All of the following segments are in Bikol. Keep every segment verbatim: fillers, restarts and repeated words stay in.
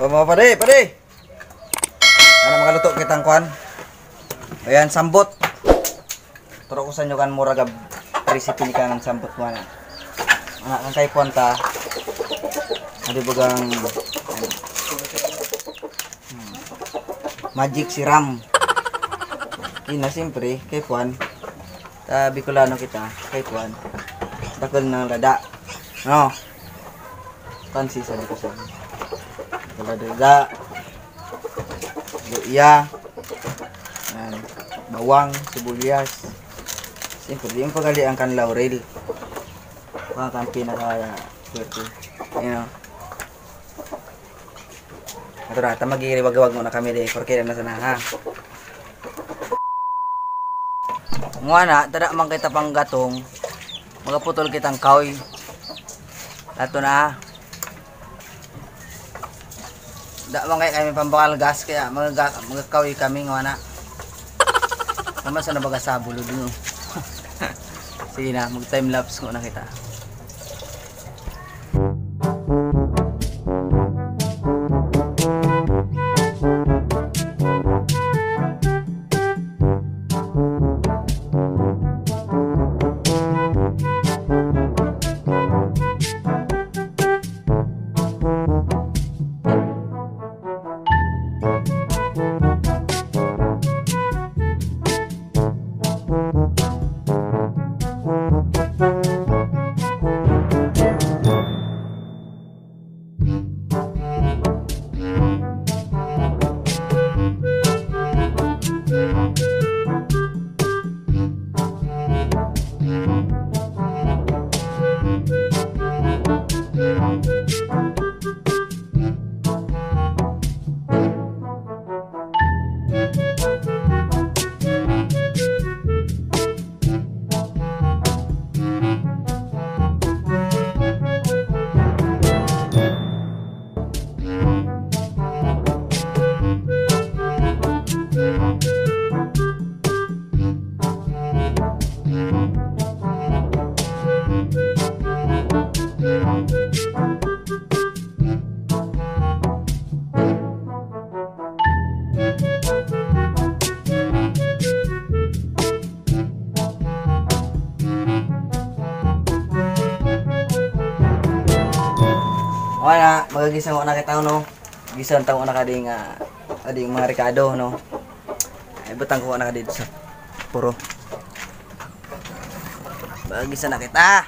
Mga pare, pare. Ano, magaluto kitang kwan? Ayan, sambot. Turo ko sa inyo kan mura gab recipe ni kan sambot ko, ano. Ana, kan kay Puan ta. Ano ba gang, ano? Hmm. Magic siram. Ina, siyempre, kay Puan. Sa Bicolano kita, kay Puan. Dakul ng lada. No? Kansi sa Bicolano. Dakul ng lada. Luya. Yan. Bawang, sibuyas. Siyempre, di mo pagali ang kan laurel. Mga kan pinaka-swerte. Ayan. Ato na, ta magiriwag-iwag muna kami di. Porque na sana, ha? Muna, tada man kita pang gatong. Magaputol kitang kahoy. Ato na. Da man kaya kami pambakal gas, kaya magaga-, magkakawi kami nga wala. Naman sa nabaga sa bulod, no? Sige na, mag-time lapse ko na kita. Wala, magagisa mo na kita, no? Gisan tang una ka ding, ah, ka ding mga rekado, no? Ay, butang ko na ka dito sa puro. Magagisa na kita.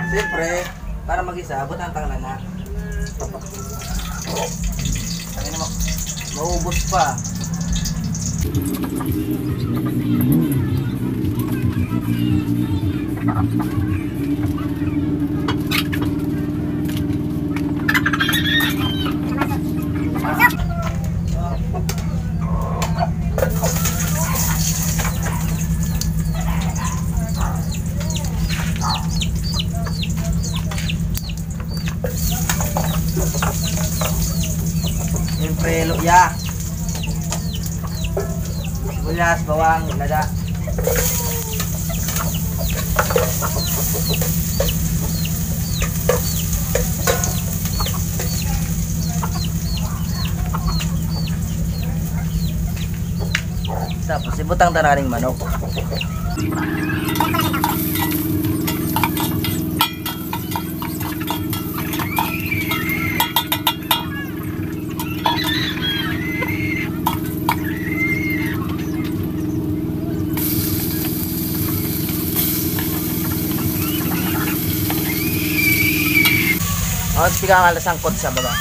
Siyempre, para magisa, abot ang tanglan na. Ano mo? Maubos pa. Siyempre, luya. Sibuyas, bawang, lada. Tapos, ibutang ta na ning manok. Oh, sige nga, sangkot sa baba.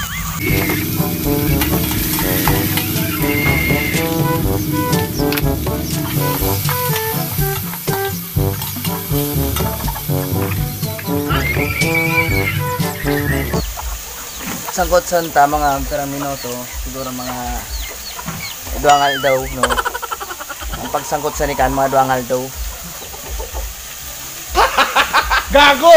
Sangkot sa ta, mga pirang minuto, siguro mga duwang aldaw, no? Ang pagsangkot sa nikan, mga duwang aldaw. Gago!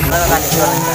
Ano ka ni Florida?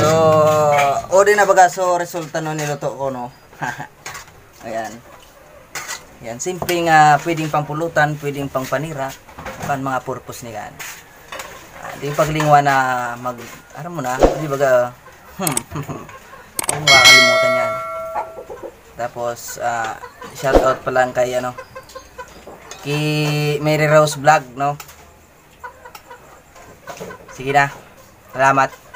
So, o din na baga, so resulta no niluto ko, no? Ayan. Yan, simple nga pwedeng pangpulutan, pwedeng pangpanira, kan mga purpose ni kan. Ah, di paglingwa na mag, aram mo na, di baga, hmm, huwag mo kakalimutan yan. Tapos, ah, shout out pa lang kay, ano, kay Mary Rose Vlog, no? Sige na. Salamat.